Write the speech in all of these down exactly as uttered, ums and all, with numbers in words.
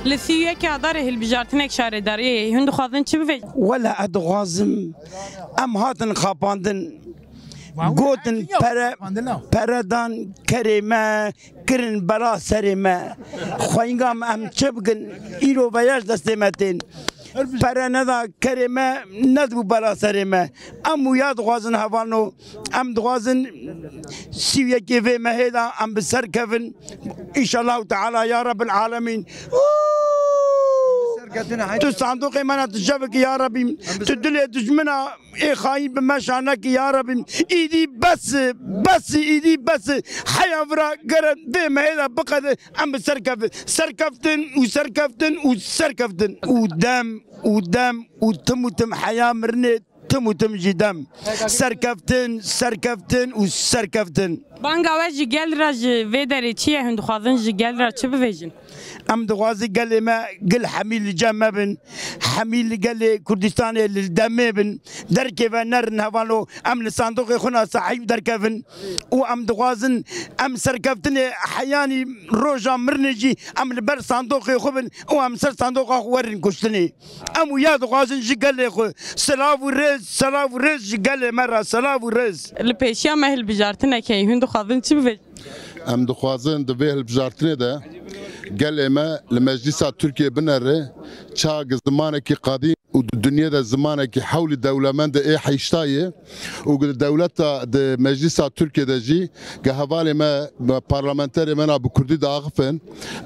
Li sî û yekê Adarê hilbijartinek şaredariyê hûn dixwazin çi bivêjin? Wela ez dixwazim, em hatin xapandin. Gotin pere, pere dan kerê me, kirin bela serê me. Xweyinga me em çi bikin? Îro veya ji destê me tên. Pere neda kerê me, nedibû bela serê me. Em û ya dixwazin hevalno, em dixwazin sî û yekê vê mehê de em bi ser kevin. Înşallahu Teala ya Rabbil Alemîn. Tu sandoqê me ne tu şevekî ya Rabbî. Tu dilê dijmina ê xayîn bi me şanekî ya Rabbî. Îdî bes, bes, îdî bes. Heya vira gere vê mehê de biqede em bi ser kevin. Serkeftin û serkeftin û serkeftin. Û dem, û dem, û tim û tim heya mirinê. Tim û tim jî dem. Serkeftin, serkeftin û serkeftin. Banga we ji gel re ji vê derê çi ye? Hûn dixwazin ji gel re çi bivêjin? Em dixwazin gelê me gil hemî li cem me bin. Hemî li gelê Kurdistanê li demê bin. Derkê ve nerin hevano. Em li sandoqê xwe na sahîb derkevin. Û em dixwazin em serkeftinê heyanî roja mirinê jî em li ber sandoqê xwe bin û em ser sandoqa xwe werin kuştinê. Em wiya dixwazin ji gelê xwe. Silav û rêz, silav û rêz ji gelê me re, silav û rêz. Li pêşiya me hilbijartinek heye, hûn dixwazin çi bivêjin? Em dixwazin di vê hilbijartinê de gelê me li Meclîsa Tirkiyê binere, çawa zimanekî qedîm û di dinyê de zimanekî hewlî dewlemend e, ê heyştayê. Û di dewleta, di Meclîsa Tirkiyê de jî ge hevalê me, me parlamenterê me na bi kurdî diaxifin,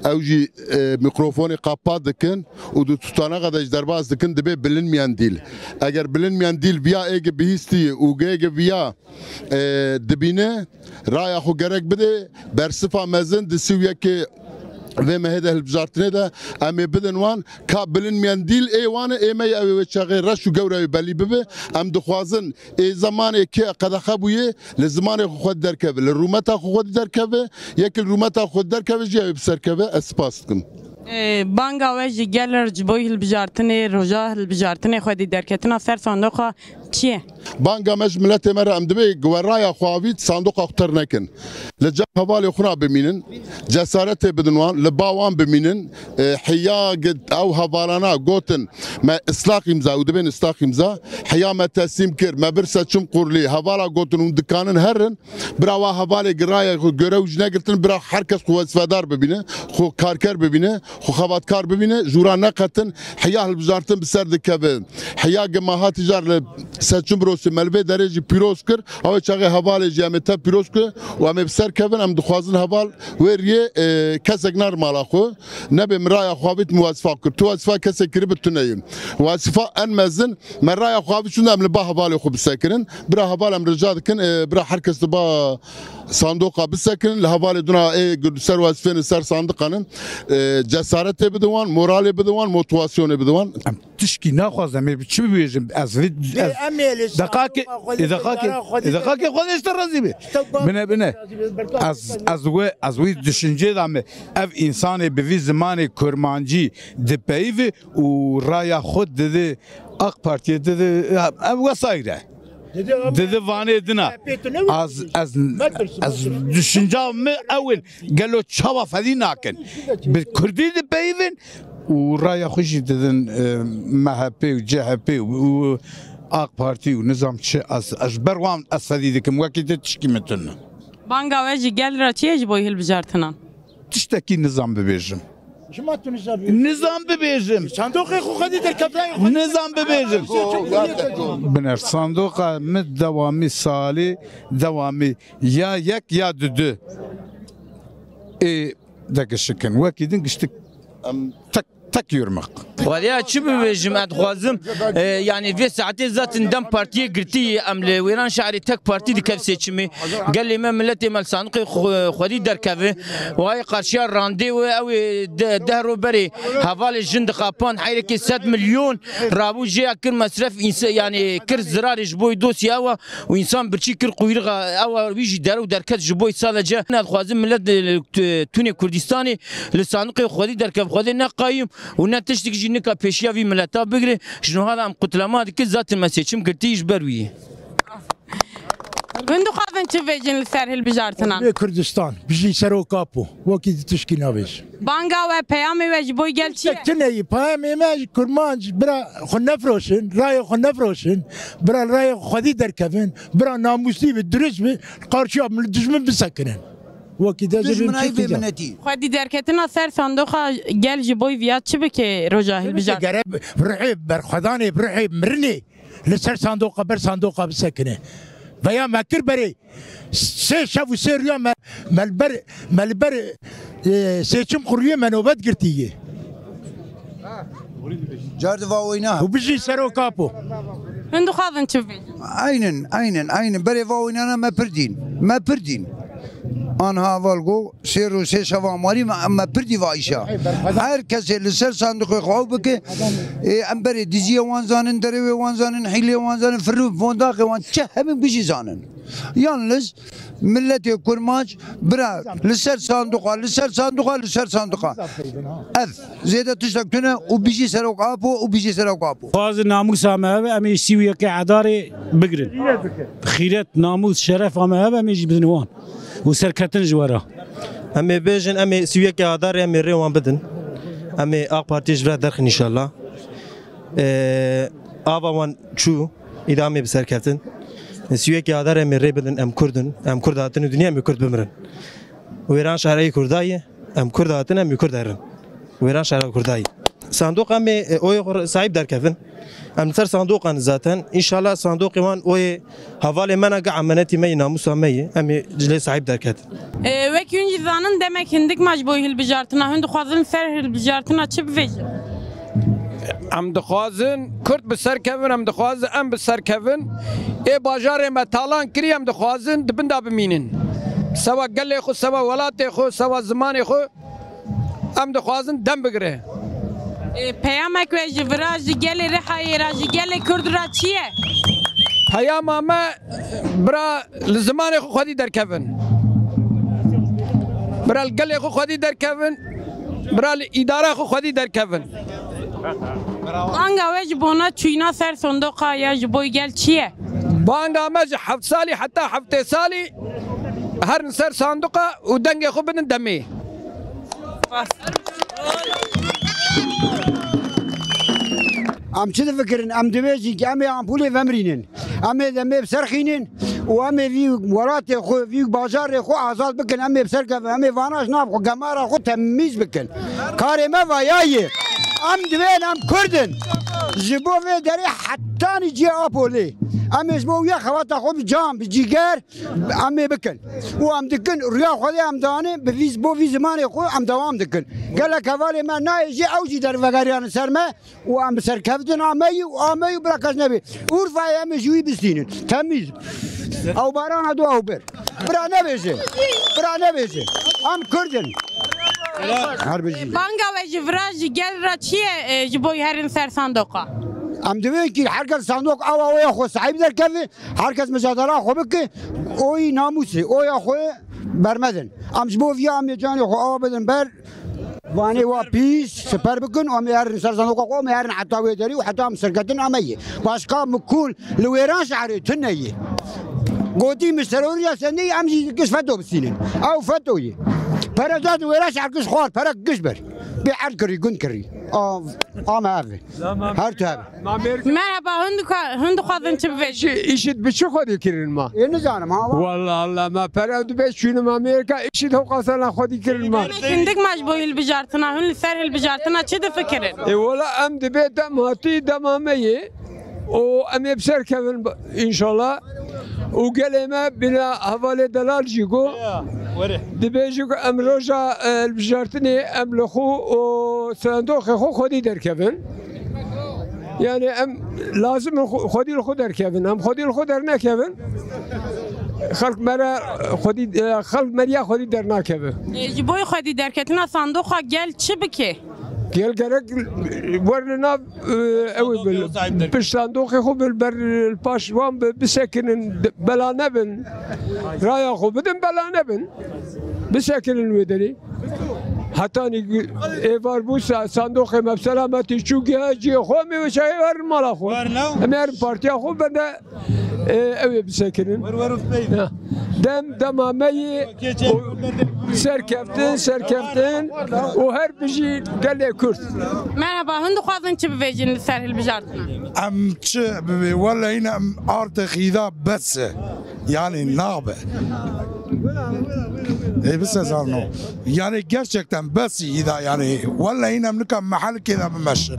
ew jî, e, mîkrofonê qapa dikin û di tutanaxa de jî derbas dikin, dibê bilinmeyen dîl. Eger bilinmeyen dîl viya êge bihîstî û gêge viya, e, dibîne, raya xwe gerek bide, bersifa mezin di sî û yekê vê mehê de hilbijartinê de em ê bidin wan, ka bilinmeyen dîl ê wan e, ê me ye, ew ê wê çaxê reş û gewra wê belî bibe. Em dixwazin ê zimanê kê qedexe bûye, li zimanê xwe xwedî derkeve, li rûmeta xwe xwedî derkeve, yek li rûmeta xwe derkeve jî ew ê bi ser keve. Ez spas dikim. Ee, banga we ji gel re ji bo hilbijartinê, roja hilbijartinê xwedî derketina ser sandoqa çi ye? Banga me ji miletê me re, em dibê we raya xwe avît, sandoqa xwe ter nekin. Li cem hevalê xwe na bimînin, cesaretê bidin wan, li ba wan bimînin. E, heya ge-, ew hevalana gotin, me ıslak imza, û dibên ıslak imza, heya me teslîm kir, me bir seçim kurulî, hevala gotin hûn dikanin herin, bira wa hevalê gi raya xwe görew jî negirtin, bira her kes xwe wezifedar bibîne, xwe karker bibîne, xwe xebatkar bibîne, jûra neqetin, heya hilbijartin bi ser dikeve. Heya ge me hatî jar li seçim rosê me li vê derê jî pîroz kir, ew ê çaxê hevalê jî em ê te pîroz kir û em ê bi ser kevin, em dixwazin heval wê riyê, e, kesek ner mala xwe, nebê min raya xwe avît, min wezîfa kir. Tu wezîfa kesek kirî bi tune ye. Wezîfa en mezin, me raya xwe avît, şûnde em li ba hevalê xwe bisekirin. Bira heval em rica dikin, e, bira her kes li ba sandoqa bisekirin, li hevalê duna ê gur ser wezîfên, ser sandiqan in, e, cesaretê bidin wan, moralê bidin wan, motivasyonê bidin wan. Em tişkî naxwazim, ê bi çi bibêjim? Ez vê, ez, em ê li deqakê, sandoqa xwedî, ê deqakê, dara xwedî, ê deqakê xwedî ji te razî be. Bine, bine. Ez, ez wê, ez wî düşüncê de me. Ev însanê bi vî zimanê kurmancî dipeyivî û raya xwe didi AK Partiyê, didi, ev wesayî re. Didi vanê dina. Ez, ez, ez düşünca min ew in. Gelo çawa fedî nakin? Bi kurdî dipeyivin û raya xwe jî didin, e, M H P û C H P û AK Partî û nizam çi, ez, ez ji ber wan ez fedî dikim, wekî te tişkî min tune. Banga we ji gel re çi ye ji bo hilbijartinan? Tiştekî nizam bibêjim. Ji ma tu nizam bibêjim. Nizam bibêjim. Sandoqê xwe xwedî derkevdayê xwe. Nizam bibêjim. Biner sandoqa min dewamî salê, dewamî ya yek ya dudu. Ê, degişikin. Wekî din giştik. Em tek, tek yurmak. Xwedêya çi bibêjim, ez dixwazim, e, yanî vê saetê zaten dem partiyê girtî ye, em li wêran şehrê tek partî dikev seçimê. Gelê me, miletê me li sandiqê xwe-, xwedî derkeve. Wayê qarşiya randê we, ew ê de-, deh ro berê hevalê jin dixapand, heyrekê sed milyon rabû jê ya kir mesref, însa-, yanî kir zirarê ji bo dosya ew a û însan birçî kir quyrîxa ew a, wî jî derew derket ji bo sadece. Ne dixwazin milet, e, t-, tunê Kurdistanê li sandiqê xwedî derkev, xwedê ne qayûm û ne tiştik jî nika pêşiya vî mileta bigire. Ji niha de em qutlama dikin, zaten me seçim girtî ji ber wî ye. Hûn dixwazin çi bêjin li ser hilbijartina? Lê Kurdistan, bijî Serok Apo, wekî di tişkî navêj. Banga we, peyamê we ji bo gel çi ye? Tune yî, peyamê me ji kurmanc, bira xwe nefroşin, rayê xwe nefroşin, bira rayê xwe xwedî derkevin, bira namûslî bi, dirust bi, qarşiya min dijmin bisekinin. Wekî de Dijminayî bêminetî. Xwedî derketina ser sandoqa gel ji bo viya çi bike roja hilbijartin? Gere bi ruhê berxwedanê, bi ruhê mirinê li ser sandoqa, ber sandoqa bisekine. Veya me kir berê sê şev û sê rûya me, me li ber, me li ber, e, seçim kuruluyê me nobet girtiye. Car di va weyna. Û bijî Serok Apo. Hûn dixwazin çi bibêjin? Aynen, aynen, aynen. Berê va weynana me pir dîn. Me pir dîn. Anha heval go, sê rû, sê şeva marî me, me pir dî va îşa. Her kesê li ser sanduqê xwe ew bike, ê, em berê diziyê wan zanin, derewê wan zanin, hîlê wan zanin, firû, fondaqê wan, çi hebin bijî zanin. Yalnız milletê kurmanc, bira, li ser sanduqa, li ser sanduqa, li ser sanduqa. Ev zêde tiştek tune û bijî Serok Apo û bijî Serok Apo. Xwazin namûsa me hebe, em ê sî û yekê Edarê bigirin. Xîret, namûs, şerefa me hebe, em ê jî bidin wan. Û serketin ji we re. Em ê bêjin, em ê sî û yekê Adarê em ê rê wan bidin. Em ê A K Partiyê ji vir derxin înşallah. Ee, ava wan çû, îda em ê bi serkeftin. Sî û yekê Adar em ê rê bidin, em Kurd in, em Kurd hatin û dinya em ê Kurd bimirin. Wêran şehra yê Kurda ye, em Kurd hatin, em ê Kurd herin. Wêran şehra Kurda ye. Sandoq em ê, e, oyê xwe sahîb derkevin. Em li ser sandoqan zaten. Înşallah sandoqê wan oyê Hevalê me ne, gi emenetî me yê, namûsa me yê. Em ê cilê sahîb derketin. E, wek hûn jî zanin, demek hindik me ji bo hilbijartina. Hûn dixwazin ser hilbijartina çi bibêjin? Em dixwazin Kurd bi ser kevin, em dixwazin em bi ser kevin. Ê bajarê me talan kirî, em dixwazin di bin de bimînin. Sewa gelê xwe, sewa welatê xwe, sewa zimanê xwe. Em dixwazin dem bigire. Ê, peyamek we ji vira, ji gelê Rihayê re, ji gelê Kurd re çi ye? Peyama me, bira, li zimanê xwe xwedî derkevin. Bira, li gelê xwe xwedî derkevin. Bira, li îdara xwe xwedî derkevin. Banga we ji bona çûyîna ser sondoqa ya ji bo gel çi ye? Banga me ji heft salî heta heftê salî herin ser sanduqa û dengê xwe bidin demê. Em çi difikirin? Em dibêjin ki em ê ampulê vemirînin. Em ê demê bi ser xînin û em ê vî welatê xwe, vî bajarê xwe azad bikin. Em ê bi ser kevin. Em ê vana ji nav xwe, gemara xwe temîz bikin. Karê me vaya ye. Em divên em Kurd in. Ji bo vê derê hetanî cihê Apolê. Em ê ji bo wî xewata xwe bi can, bi cîger, em ê bikin. Û em dikin, rûya Xwedê em dane, bi vî, bo vî zimanê xwe em dewam dikin. Gelek hevalê me nayê jî, ew jî dervegeriyan ser me û em bi serkeftin ameyî û ameyî û bira kes nebê. Urfayê em ê ji wî bistînin. Temîz. Ew barana du ew bir. Bira nebêje. Bira nebêje. Em Kurd in. Her bijî. Banga we ji vira, ji gel re çi ye, e, ji bo herin ser sandoqa? Em divên ki her kes sandoq awa wê ya xwe sahîb derkeve. Her kes micadala xwe bike, oyî namûsê, oya xwe bermedin. Em ji bo viya em ê canê xwe awa bidin ber, vanê wa pîs, siper bikin, em ê herin ser sandoqa xwe, em ê herin heta wê derî û heta em serketin ameyê. Başka mikûl li Wêran şehrê tune ye. Gotî min serorî ya sendê, em jî giş feto bistînin. Ew feto ye. Pere da di Wêran şehr giş xwar, pere giş ber. Bê erd kirî, gund kirî. A, a me ev e. Her tu hebe. Merhaba, hûn dixwa-, hûn dixwazin çi bibêjin? Îşî-, îşîd bi çi xwedî kirin ma? Ê, nizanim, ha, wa- Walla Allah, ma pere dibê çûnim Amerîka, îşîd hewqasana xwedî kirin ma. Hindik ma ji bo hilbijartina, hûn li ser hilbijartina çi difikirin? Ê, wala em dibê dem hatî dema me yê. Û em ê bi ser kevin, înşallah. Û gelê me bîna hevalê delal jî got. Dibêjin ku em roja, e, hilbijartinê em li xwe û sendoqê xwe xwedî derkevin. Yani em lazim in xwe-, xwedî li xwe derkevin. Em xwedî li xwe dernekevin, xelk me re xwedî, e, xelk me riya xwedî dernakeve. E, ji bo xwedî derketina sandoqa gel çi bike? Gel gerek werine nav, e, ew ê bil, pişt sandoqê xwe bil ber, li paş wan bi, bisekinin, bela nebin. Raya xwe bidin, bela nebin. Bisekinin wê derê. Hetanî êvar bû sa-, sandoqê me bi selametî çû giha cihê xwe, em ê wê çayê werin mala xwe. Em ê herin partiya xwe bende. Ê, ew ê bisekirin. Ya. Dem, dema me yê û serkeftin, serkeftin û her bijî gelê Kurd. Merhaba, hûn dixwazin çi bivêjin li ser hilbijartina? Em çi bivê? Wellehî ne, em artık hîda bes e. Yani nabe. Ê, bise zarno. Yani gerçekten bes hîda yani. Wellehî ne, em nika mehelkê de bimeşin.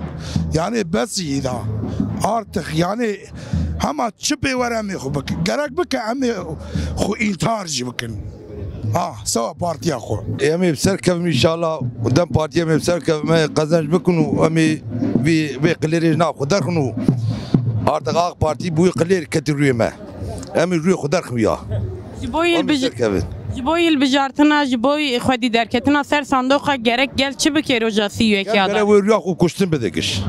Yani bes hîda. Artık yani hema çi pê were em ê xwe bikin. Gerek bike em ê xwe intihar jî bikin. Ha, sewa partiya xwe. Em ê bi ser kevin inşallah. Dem Partiyê em ê bi ser kevin, em ê qezenc bikin û em ê vî, vê qilêrê ji nav xwe derxin û artık AK Partî bi wî qilêr ketî rûyê me. Em ê rûyê xwe derxin ya. Ji bo Em ê hilbij-, ser kevin. Ji bo hilbijartina, ji bo xwedî derketina ser sandoqa gerek gel çi bike roja sî û yekê Gel Adarê? Gere wê rûya xwe kuştin bide giş.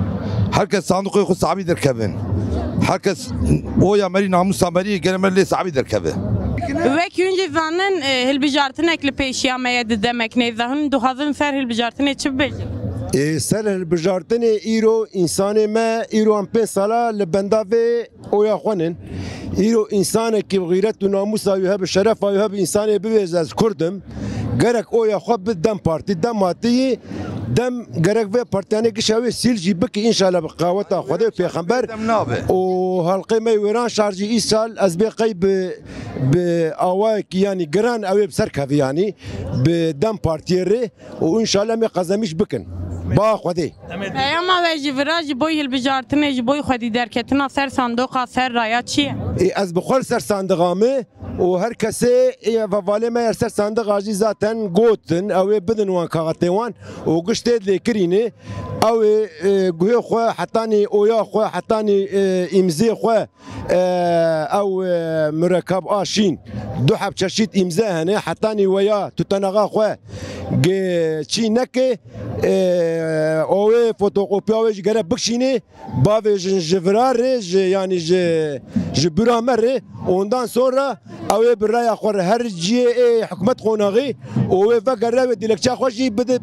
Herkes sandoqê xwe sabî derkevin. Herkes oya merî, namûsa merî gere me lê sabî derkeve. Wek hûn jî zanin, e, hilbijartinek li pêşiya me ye di demek nêz de. Hûn dixwazin ser hilbijartinê çi bibêjin? Ê, ser hilbijartinê îro însanê me, îro em pênc sala li benda vê oya xwe nin. Îro însanekî bi xîret û namûsa wî hebe, şerefa wî hebe, însanê bivêze ez Kurd im. Gerek oya xwe bi dem partî, dem hatiyî, dem gerek vê partiyanê gişa wê sîl jî bikî, înşallah bi qaweta Xwedê û Pêxember. Dem nabe. Û halqê me wêran şar jî îsal ez bê qey bi, bi awayekî yanî giran ew ê bi ser kevî yanî bi dem partiyê rê û înşallah em ê qezenmîş bikin. Ba Xwedê. Peyama we ji vira ji bo hilbijartinê, ji bo xwedî derketina ser sandoqa ser raya çi ye? Ê, ez bi xwe li ser sandiqa me û her kesê ê hevalê me yer ser sandiqa jî zaten gotin, ew ê bidin wan kaxetê wan û giş tê lêkirînê. Ew ê, e, guhê xwe hetanî oya xwe, hetanî, e, îmzê xwe, e, ew, e, murekeb a şîn, du heb çeşît îmze hene, hetanî weya tutenaxa xwe ge-, çî neke, e, ew ê fotokopiya wê jî gere bikişînê, bavêjin ji vira rê, ji, yanî ji, ji bira me rê, ondan sonra ew ê bi raya xwe re her ciyê ê hikûmet qonaxî û wê vegere wê dilekça xwe jî bide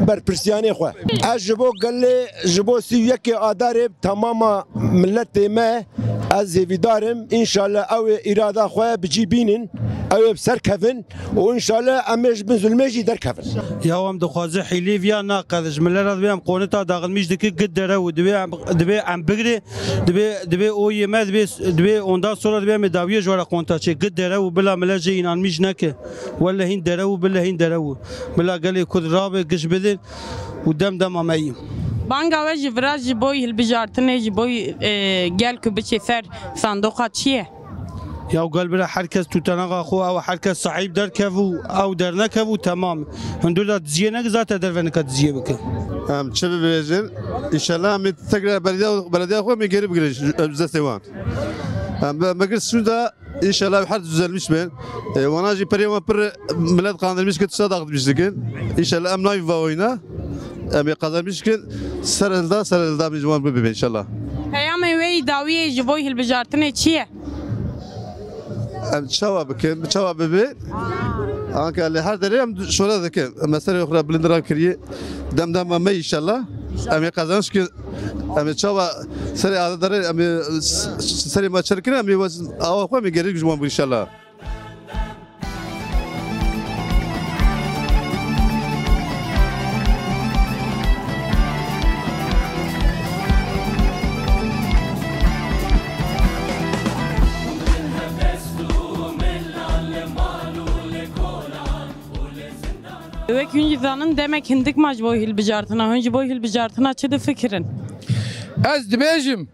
berpirsiyanê xwe. Ez ji bo gelê, ji bo sî û yekê Adarê temama miletê me, ez hêvîdar im. Înşallah ew ê îrada xwe bi cî bînin, ew ê bi ser kevin û înşallah em ê ji bin zulmê jî derkevin. Ya em dixwaze hîlî viya naqede ji millet re dibê em qonita daxilmîş dike gid derew û dibê em, dibê em bigirê, dibê, dibê oyê me, dibê, dibê ondan sonra dibê em ê dawiyê ji we re qonita çê. Gid derew û bila millet jê înanmîş neke. Wele hîn derew û bile hîn derew û. Bila gelê Kurd rabe giş bidin û dem dema me yî. Banga we ji vira ji bo hilbijartinê, ji bo, e, gel ku biçê ser sandoqa çi ye? Ya gel bira her kes tutenaxa xwe, ew her kes sahîb derkev û ew dernekev û temam. Hundur da diziyê neke, zaten derve nika diziyê bike. Em çi bibêjin? Înşallah em ê tekrar belediye, belediye xwe em ê geri bigirin ji, ji destê wan. Em bi, me girt şûnda înşallah her düzelmiş bin. E, wana jî perê wan pir millet kandırmış ki tişta dağıtmış dikin. Înşallah em nayî va oyna. Em ê qazanmış kin. Ser hilda, ser hilda min ji wan bibe înşallah. Peyamên wê yî dawiyê ji bo hilbijartinê çi ye? Em çawa bikin, çawa bibe? Anka li her derê em şole dikin. Em serê xwe bilind ran kiriye. Dem dema me înşallah. Em ê qazanç kin. Em ê çawa serê adet derê, em ê s-, s-, serê me çer kirin, em ê wez awa xwe em ê gerik ji wan bû înşallah. Wek hûn jî zanin, demek hindik ma ji bo hilbijartina, hûn ji bo hilbijartina çi difikirin? Ez dibêjim,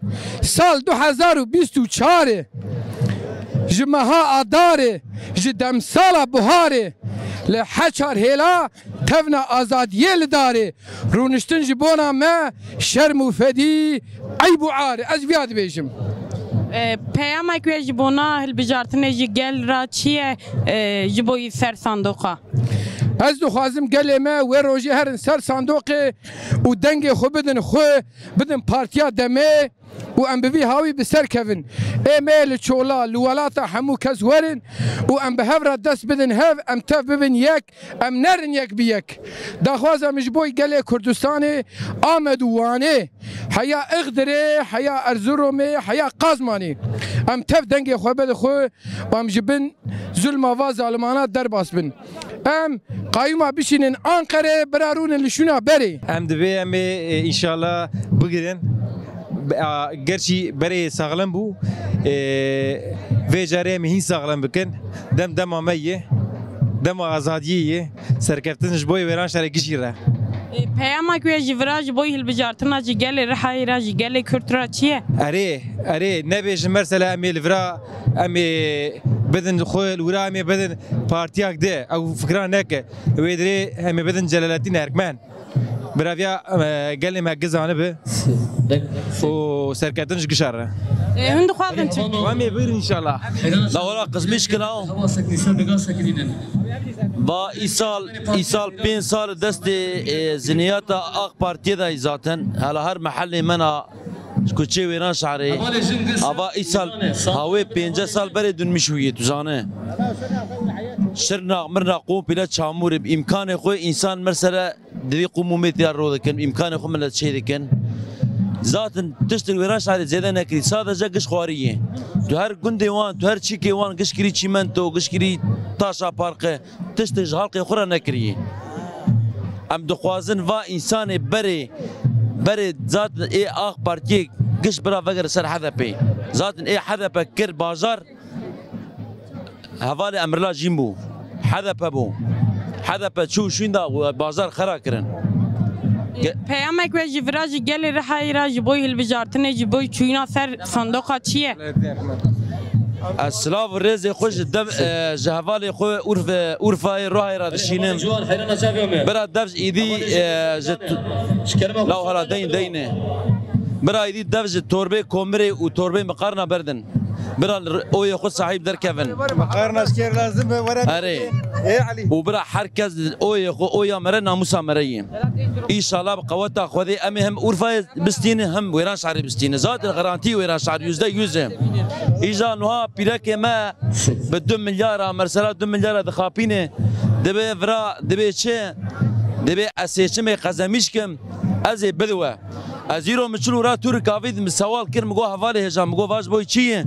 sal du hezar û bîst û çarê, ji meha Adarê, ji demsala buharê, li heçar hêla tevna azadiyê li darê, rûniştin ji bona me şerm û fedî, eyb û arê. Ez viya dibêjim. E, peyamek wê ji bona hilbijartinê ji gel re çi ye, e, ji bo yî ser sandoqa? Ez dixwazim gelê me wê rojê herin ser sandoqê û dengê xwe bidin xwe, bidin Partiya Demê, û em bi vî hawî bi ser kevin. Ê me li çola, li welata hemû kes werin û em bi hev re dest bidin hev, em tev bibin yek, em nerin yek bi yek. Daxwaza min ji bo gelê Kurdistanê, Amed û Wanê, heya Ixdirê, heya Erzurumê, heya Qazmanê, em tev dengê xwe bidin xwe û em ji bin zulma va zalimana derbas bin. Em qayûma bişînin Anqerê, bira rûnin li şûna berê. Em divê em ê, e, înşallah bigirin. A, gerçî berê saxlem bû. E, vê carê em ê hîn saxlem bikin. Dem dema me ye. Dema azadiyê ye. Serkeftin ji bo yê wêran şerê gişî re. E, peyama ku ye ji vira ji bo hilbijartina ji gelê Rihayê re, ji gelê Kurd re çi ye? Erê, erê, nebêjin mesela em ê li vira, em ê bidin xwe li wira, em ê bidin partiyak de, ew fikra neke. Wê dirê em ê bidin Celaleddin Erkmen. Biraviya, e, gelê me gizanibi û serketin ji gişa re. E, hûn dixwazin çi? Em ê bir înşallah. La wala qizmîş kira. Va îsal, îsal pênc sal destê, e, ziniyata AK Partiyê de zaten. Hala her mehellê me na, kuçê wêran şehrê. Ava îsal, ha wê pênceh sal berê dunmiş wî yê, tu zane. Şirna, mirna, komple çamûr, îmkanê xwe însan mesela Divê qûm û mêtî ya ro dikin, îmkanê xwe millet çê dikin. Zaten tişt li wêran şehrê zêde nekirî, sadece giş xwarî yê. Tu her gundê wan, tu her çîkê wan giş kirî çîmento, giş kirî taşa parqe, tiştek ji halkê xwe re nekirî. Em dixwazin va însanê berê, berê zaten ê AK Partiyê giş bira vegere ser H D P. Zaten ê H D P kir bajar, Hevalê Emirla Jîn bû. H D P bû. H D P çû şûnda û bazar xera kirin. Ge- Peyamek we ji vira ji gelê Rihayê re ji bo hilbijartinê, ji bo çûyîna ser sandoqa çi ye? Ez silav û rêzê xwe ji dev, e, ji hevalê xwe Urf-, e, Urfayê Rihayê re dişînim. Bira dev îdî, e, ji t-, law hala deyn deyne. Bira îdî dev ji torbê komirê û torbê miqarna berdin. Bira li oyê xwe sahîb derkevin. Qarnaşkê lazim be, were. Erê. Ê Elî. Û bira her kes oyê xwe, oya me re, namûsa me re ye. Înşallah bi qeweta Xwedê em ê hem Urfayê bistînin, hem Wêran şehrê bistînin. Zaten garantî Wêran şehr yüzde yüz e. Îja nuha pîrekê me bi du milyara, mesela du milyara dixapîne. Dibê vira, dibê çi? Dibê ez seçimê qezemîş kim, ez ê bidiwe. Ez îro min çil û ra Turk avî min sewal kir, min got, hevalê hêja, min got, va ji bo çi ye?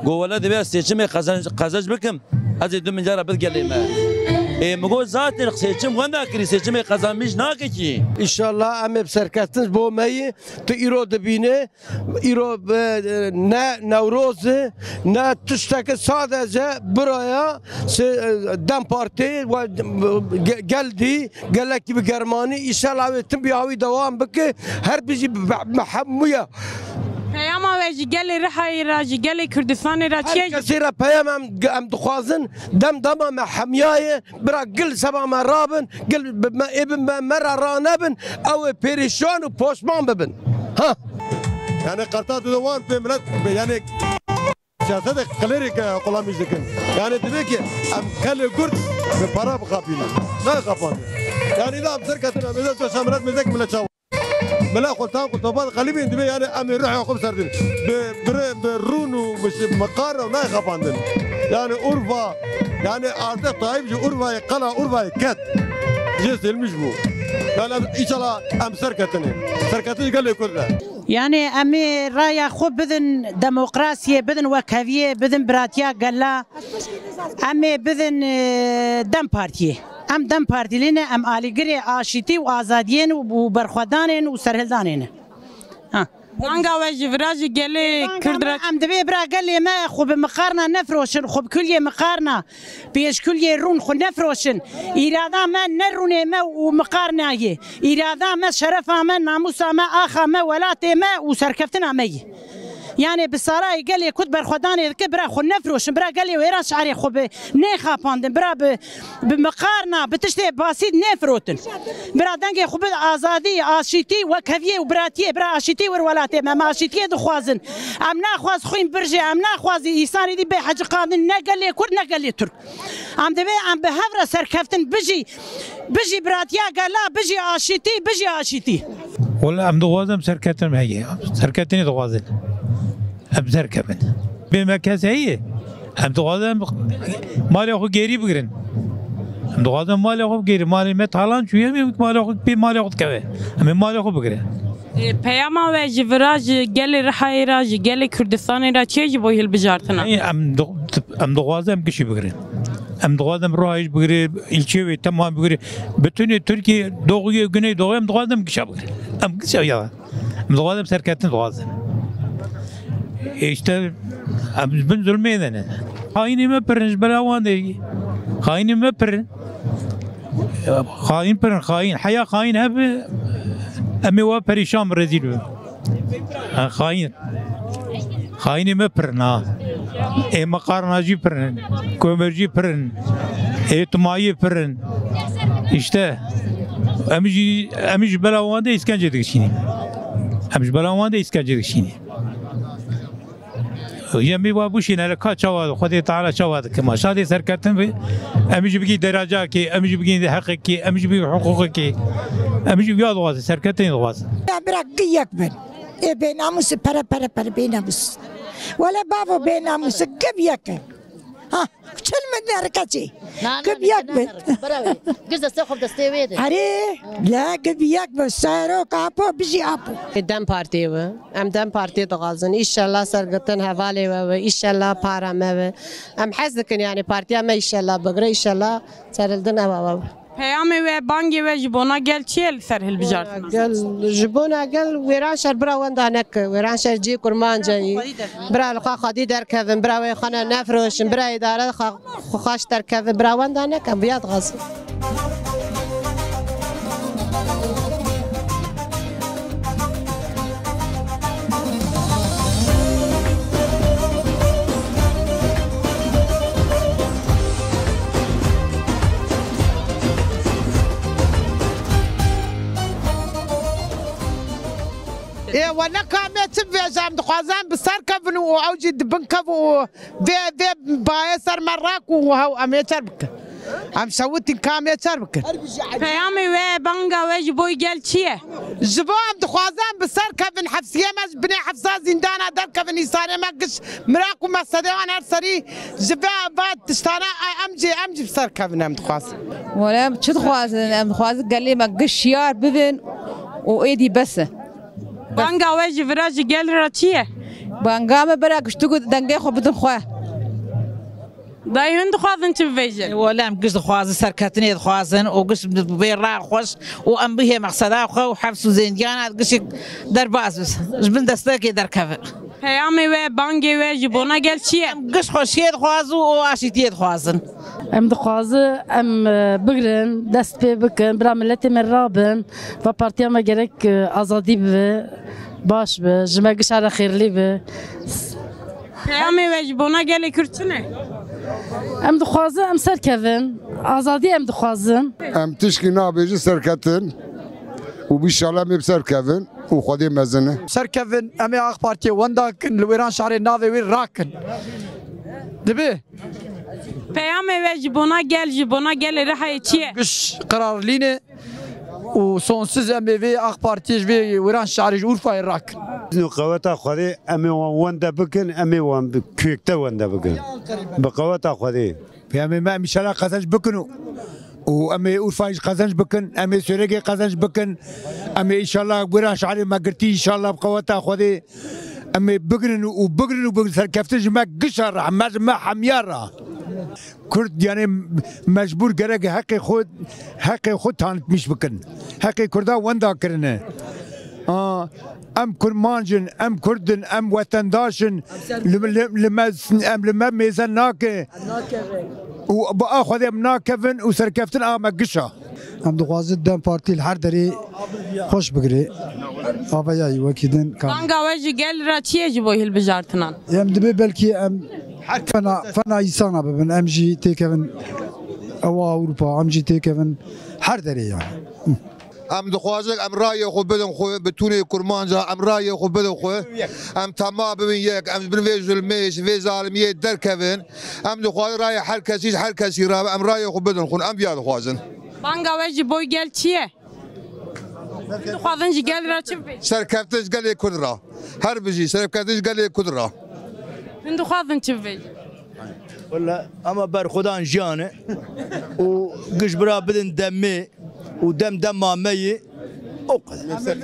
Got, wele divê ez seçimê qezenc, qezenc bikim, ez ê du milyara bid gelê me. Ê, min got, zaten seçim wenda kirî, seçimê qezanmîş nake kî. Înşallah em ê bi serkeftin ji bo me yî, tu îro dibîne, îro, e, ne Newroz e, ne tişteke, sadece buraya se-, e, DEM Parti ve ge-, geldi. Gelekî bi germanî, înşallah wê tim bi hawî dewam bike. Her bijî bi, bi, bi hemûya. Peyama we ji gelê Rihayê re, ji gelê Kurdistanê re çi ye? Her kesê re peyam em, em dixwazin, dem dema me hemiyaye, bira gil seba me rabin, gil bi me, ê bi me, me re ranebin, ew ê pêrîşan û poşman bibin. Ha. Yani qerta tu de wan pê millet, yani Siyasetê qilêrê ke qulamîş dikin. Yani divê ki em kelê Kurd bi para bixapînin. Nayê xapandin. Yani da em ser ketin em êzek doşa milet mêzek milet çawa. Milet xwe tank û topa dixelibîn, divê yani em ê ruhê xwe biserdin. Bi, bi, bi rûn û bi şi-, miqar re nayê xapandin. Yani Urfa, yani artık Tayyip ji Urfayê, qela Urfayê ket. Jê silmiş bû. Yani em, înşallah em serketin ê. Serketin gelê Kurd e. Yani em ê raya xwe bidin demokrasiyê, bidin wekheviyê, bidin biratiya gela. Em ê bidin, e, DEM Partiyê. Em DEM Partilî ne, em alîgirê aşîtî û azadiyê ne û berxwedanê ne û serhildanê ne. Ha. Danga we ji vira ji gelê Kurd re. Em divê bira gelê me xwe bi miqarna nefroşin, xwe bi kuliyê miqarna. Pêşkul yê rûn xwe nefroşin. Îrada me ne rûnê me û miqarna ye. Îrada me şerefa me, namûsa me, axa me, welatê me û serkeftina me ye. Yanê bi sarayê gelê Kurd berxwedanê dike, bira xwe nefroşin, bira gelê wêran şerê xwe bi nêxapandin, bira bi, bi miqarna, bi tiştê basît nêfirotin. Bira dengê xwe bi azadî, aşîtî, wekheviyê û biratiyê, bira aşîtî wir welatê me, em aşîtiyê dixwazin. Em naxwaz xwîn birjê, em naxwazî îsanî dî bê heciqandin, ne gelê Kurd, ne gelê Tirk. Em divê em bi hev re serkeftin, bijî, bijî biratiya gela, bijî aşîtî, bijî aşîtî. Wele em dixwazin serketin heye. Serketinê dixwazin. Em derkevin. Bê me kes heye. Em dixwazin malê xwe gêrî bigirin. Em dixwazin malê xwe bigêrin. Malê me talan çûye, em malê xwe pê malê xwe dikeve. Em ê malê xwe bigirin. E, peyama we ji vira, ji gelê Rihayê re, ji gelê Kurdistanê re çi ye ji bo hilbijartina? Ey, em di-, em dixwazin em gişî bigirin. Em dixwazin em Rihayê jî bigirin, îlçeyê wê temam bigirin. Bütünê Tirkiye, doğuyu, güneydoğu em dixwazin em gişa bigirin. Em gişa ya. Em dixwazin em serketin dixwazin. E, işte, em ji bin zulmê de ne. Xayînê me pirin ji bera wan de. Xayînê me pirin. Xayîn pirin, xayîn. Heya xayîn hebe, em ê wa perîşan bi rezîl bin. Ha, xayîn. Xayînê me pirin ha. Ê meqarna jî pirin. Komercî pirin. Ê timayî pirin. İşte. Em jî, em jî bela wan de îskence dikişînî. Em ji bela wan de îskence dikişînî. Yemî wa bûşîne, hele ka çawa, Xwedê Teala çawa dike. Ma şadê serketin bi, em jî bigî deracakê, em jî bigî heqekê, em jî bigî hiqûqekê, em jî ya dixwazin, serketinê dixwazin. Ya bira gi yek bin. Ê bênamûs, pere, pere, pere bênamûs. Wele bavo bênamûs, gi bi yek in. Ha, çil min derkeçê. Na, na, Gi bi yek ne, bin. Ne, bira wê. Giz destê xwe bi destê wê de. Erê, la gi bi yek bin. Serok Apo, bijî Apo. Dem Partiyê bi. Em Dem Partiyê dixwazin. Înşellah serketin hevalê we bi. Înşellah para me bi. Em hez dikin, yani partiya me înşellah bigire, înşellah serhildin ewa we bi. Peyamê we, bangê we ji bona gel çi ye li ser hilbijartina? Gel, ji bona gel wêran şer bira wenda neke. Wêran şer cihê kurmanca yî. Bira li xwe xwedî derkevin, bira wê xwe ne nefroşin, bira îdare xwe xwe xweş derkeve, bira wenda neke, viya dixwazim. Ê, we ne kamê çi bibêje, em dixwazin em bi ser kevin û ew jî di bin kevin û vê, vê bayê ser me rak û hew em ê çer bikin. Em şewitîn kamê çer bikin. Peyamê we, banga we ji bo gel çi ye? Ji bo em dixwazin em bi ser kevin, hefsiyê me ji binê hefsa zîndana derkevin, însanê me giş mirak û mesedê wan her serî ji ve, ve tiştana em jî, em jî bi ser kevin em dixwazin. Wele em çi dixwazin? Em dixwazin gelê me giş şiyar bibin û êdî bes e. Banga we ji vira ji gel re çi ye? Banga me bira giştik û dengê xwe bidin xwe. Dayê hûn dixwazin çi bibêjin? Wele em giş dixwazin, serketinê dixwazin û giş bê ra xweş û em bihê meqseda xwe û hefs û zêndiyana gişik derbas bi. Ji bin destekê derkeve. Peyamê we, bangê we ji bona gel çi ye? Em giş xweşiyê dixwazin û aşîtiyê dixwazin. Em dixwazin em, e, bigrin, dest pê bikin, bira miletê me rabin, va partiya me gerek, e, azadî bibe, baş be, ji me gişa re xêrlî be. Peyamê we ji bona gelê Kurd çi ne? Em dixwazin em serkevin, azadî em dixwazin. Em tişkî nabêjin serketin û bîşala em ê bi serkevin û Xwedê mezin e. Serkevin, em ê A K Partiyê wenda kin, li Wêran şerê navê wê rakin. Dibe? Peyamê we ji bona gel, ji bona gelê Rihayê çi ye? Giş qirarlî ne û sonsiz em ê vê A K Partiyê ji vê Wêran şerê ji Urfayê rakin. Bi qeweta Xwedê em ê wan wende bikin, em ê wan bi kûyekte wende bikin. Bi qeweta Xwedê. Peyamê me, em înşallah qezenc bikin û, û em ê Urfayê jî qezenc bikin, em ê Sêwregê qezenc bikin, em ê înşallah Wêran şerê me girtî, înşallah bi qeweta Xwedê em ê bigrin û bigrin û bigrin serkeftin ji me gişa re, me ji me hemiya re. Kurd, yani, mecbûr gerek heqê xwe, heqê xwe tanitmîş bikin. Heqê Kurda wenda kirine. A, em kurmanc in, em kurd in, em wetendaş in. Li, li, li me, em li me mêze nake. Û bi a Xwedê em nakevin û serkeftin a me giş a. Em dixwazin Dem Partî li her derê xweş bigire. Avayayî wekî din ka. Banga we ji gel re çi ye ji bo hilbijartinan? Em dibê belkî em fena, fena însana bibin. Em jî têkevin ewa Ewropa, em jî têkevin her derê yani. Em dixwazin em rayê xwe bidin xwe, bi tûnê kurmanca em rayê xwe bidin xwe. Em tema bibin yek, em ji bin vê zulmê, ji vê zalimiyê derkevin. Em dixwazin rayê her kesî ji her kesî re, em rayê xwe bidin xwe, em viya dixwazin. Banga we ji bo gel çi ye? Hûn dixwazin ji gel re çi bibêjin? Serkeftin ji gelê Kurd re. Her bijî serkeftin ji gelê Kurd re. Hûn dixwazin çi bibêjin? Wele, ama berxwedan jiyan e û giş bira bidin demê û dem dema me yê. O kadar.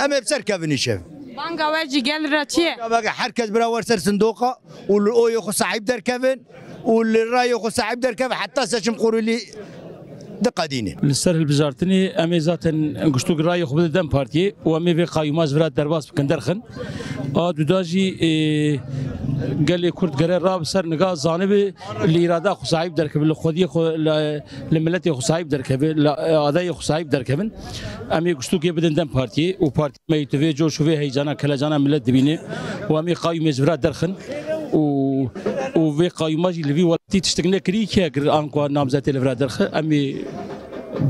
Em ê bi ser kevin îşev. Banga we ji gel re çi ye? Banga her kes bira wer ser sindoqa û li oyê xwe sahîb derkevin û li rayê xwe sahîb derkevin heta seçim qurulî diqedînin. Li ser hilbijartinê em ê zaten giştûk rayê xwe bide dem partiyê û em ê vê qayûma ji vira derbas bikin derxin. A duda jî, e, gelê Kurd gere ra bi ser niga zanibi li îrada xwe sahîb derkevin, li xwediyê xwe, li, li miletê xwe sahîb derkevin, li, e, adayê xwe sahîb derkevin. Em ê giştûkê bidin dem partiyê û partî me yê tu vê coş û vê heyecana, kelecana milet dibîne û em ê qayûmê ji vira derxin û, û vê qayûma jî li vî welatî tiştek nekirî ki eger anku namzetê li vira derxe, em ê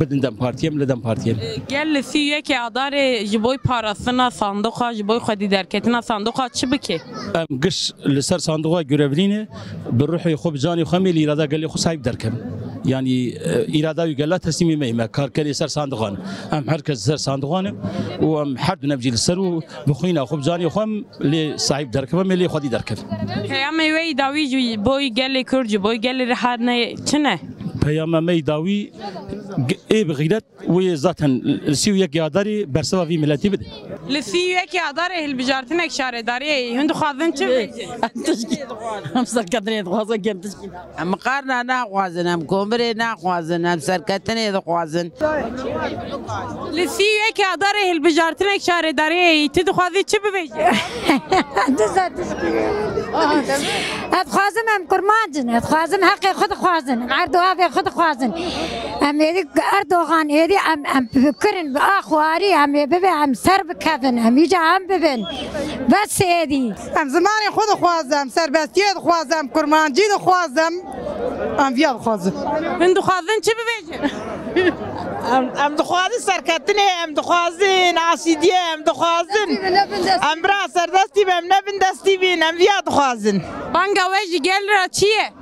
bidin dem partiyê, em li dem partiyê. Gel li sî û yekê Adarê ji bo parastina sandoqa, ji bo xwedî derketina sandoqa çi bike? Em giş li ser sandoqa görevlî ne, bi ruhê xwe, bi canê xwe em ê li îrada gelê xwe sahîb derkevin. Yanî, e, îrada wî gela teslîmê me yê, me karkerê ser sandoqan. Em her kes ser sandoqan e û em her du nebcî li ser û bi xwîna xwe, bi canê xwe em lê sahîb derkevin, em ê lê xwedî derkevin. Peyamê we yî dawî ji bo gelê Kurd, ji bo gelê Rihane çi ne? Peyama me yî dawî g-, ê bi xîret Wê zaten li sî û yek Adarê bersiva vî miletî bide. Li sî û yek Adarê hilbijartinek şaredariyê hûn dixwazin çi bê? Em tişkî, em serketinê dixwazin, em tişkî. Em qarna naxwazin, em komirê naxwazin, em serketinê dixwazin. Li sî û yek Adarê hilbijartinek şaredariyê tu dixwazî çi bibêjî? Diza tişkî. Ez dixwazim em kurmanc in, ez dixwazim heqê xwe dixwazin, em erd û avê xwe dixwazin. Em êdî Erdogan êdî em, em bikirin bi ax û arî, em ê bibe, em ser bikevin, em îca em bibin. Bes êdî. Em zimanê xwe dixwazin, em serbestiyê dixwazin, em kurmancî dixwazin, em viya dixwazin. Hûn dixwazin çi bibêjin? Em, em dixwazin serketinê, em dixwazin asîdiyê, em dixwazin. Em bira serdestî be, em ne bindestî bin, em viya dixwazin. Banga we ji gel re çi ye?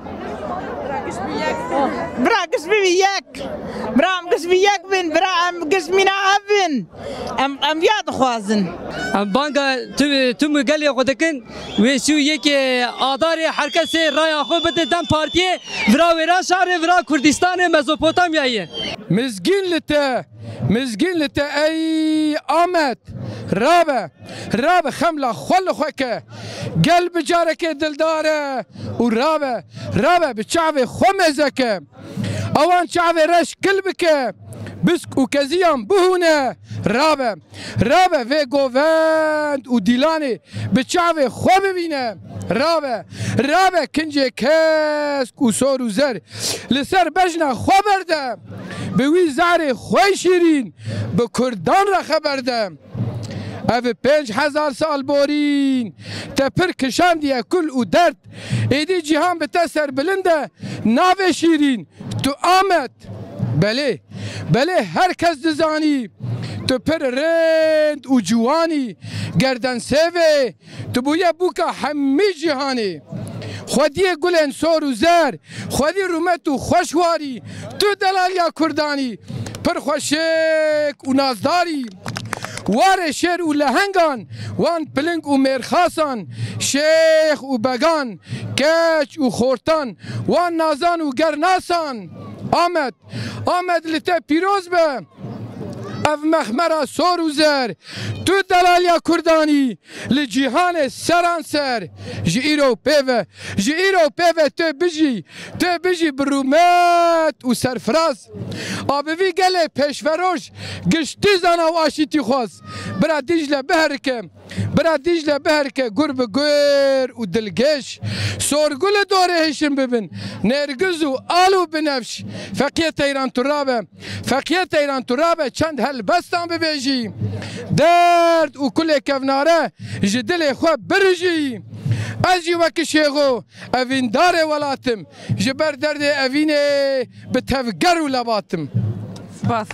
Bira giş bibî yek. Bira em giş bî yek bin. Bira em giş mîna hev bin. Em, em viya dixwazin. Em banga tu, tu mu gelê xwe dikin. Wê sî û yekê Adarê her kesê raya xwe bide dem partiyê. Vira wêra şarê, vira Kurdistanê, Mezopotamyayê. Mizgîn li te, mizgîn li te ey Amed. Rabe, rabe xemla xwe li xwe ke. Gel bi carekê dildar e û rabe, rabe bi çavê xwe mêze ke. Ewan çavê reş kil bike, bisk û keziyan bihûne. Rabe, rabe vê govend û dîlanê bi çavê xwe bibîne. Rabe, rabe kincê kesk û sor û zer li ser bejna xwe berde. Bi wî zarê xwe şîrîn bi kurdan re xeber de. Ev pênc hezar sal borîn te pir kişandiye kul û derd. Êdî cîhan bi te serbilind e, navê şîrîn tu Amed. Belê, belê her kes dizanî tu pir rind û ciwanî, gerdensêvê, tu bûye bûka hemî cîhanê. Xwediyê gulên sor û zer, xwedî rûmet û xweş warî, tu delaliya kurdanî, pir xweşik û nazdarî. Warê şêr û lehengan, wan piling û mêrxasan, şêx û began, keç û xortan, wan nazan û gernasan. Amed, Amed li te pîroz be. Ev mexmera sor û zer, tu delaliya kurdanî, li cîhanê seranser, ji îro pê ve, ji îro pê ve tu bijî, tu bijî bi rûmet û serfiraz. A bi vî gelê pêşveroj, giştî zana û aşîtî xwaz. Bira Dîcle biherike, bira Dîcle biherike gur bi gur û dilgêş. Sorgulê dorê hişin bibin, nêrgiz û al û binevş. Feqiyê Teyran tu rabe, Feqiyê Teyran tu rabe çend helbestan bibêjî. Derd û kulê kevnare ji dilê xwe birijî. Ez jî wekî Şêxo evîndarê welatim. Ji ber derdê evînê bi tevger û lebatim. Spas.